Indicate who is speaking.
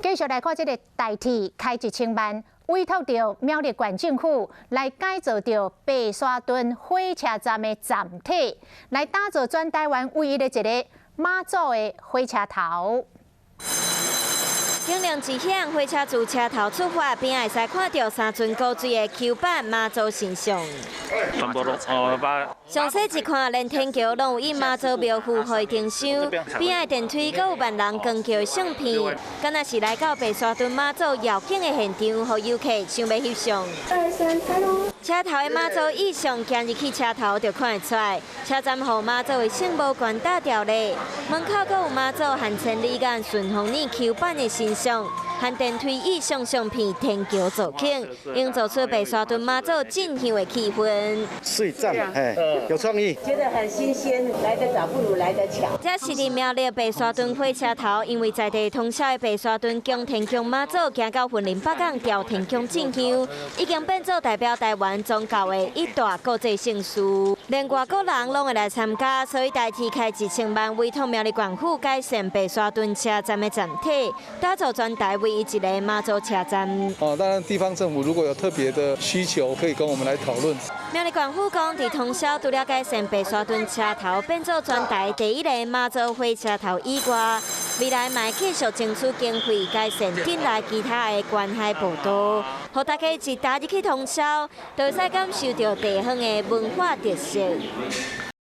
Speaker 1: 繼續來看這个台鐵開1000萬，委託著苗栗縣政府來改造著白沙屯火車站的站體，來打造全台灣唯一的一个媽祖的火車頭。
Speaker 2: 警鈴一響，火車自車頭出發，邊會使看著三尊古錐的 Q 版媽祖神像。
Speaker 3: 全部攏哦，把。
Speaker 2: 詳細一看，連天橋攏有印媽祖廟符號的燈箱，邊仔電梯閣有萬人扛轎的相片，敢若是來到白沙屯媽祖繞境的現場，予遊客想欲翕相。車頭的媽祖意象，行入去車頭就看會出來。車站予媽祖的聖母懸吊吊咧，門口閣有媽祖和千里眼順風耳 Q 版的神像，和電梯意象相片，天橋造景，營造出白沙屯媽祖進香的氣氛。
Speaker 4: 水讚，嘿，有創意，
Speaker 5: 覺得很新鮮，來得早不如來得巧。
Speaker 2: 這是佇苗栗白沙屯火車頭，因為在地通宵的白沙屯宮天宮媽祖，行到雲林北港朝天宮進香，已經變做代表台灣宗教的一大國際盛事，連外國人攏會來參加，所以台鐵開1000萬委託苗栗縣府改善白沙屯車站的站體，打造全台唯一一个媽祖車站。
Speaker 6: 哦，當然地方政府如果有特別的需求，可以跟我們來討論。
Speaker 2: 苗栗縣府講，佇通宵除了改善白沙屯車頭變做全台第一个媽祖火車頭以外，未來嘛會繼續爭取經費改善鎮內其他的觀海步道，予大家一踏入去通霄，就會使感受著地方的文化特色。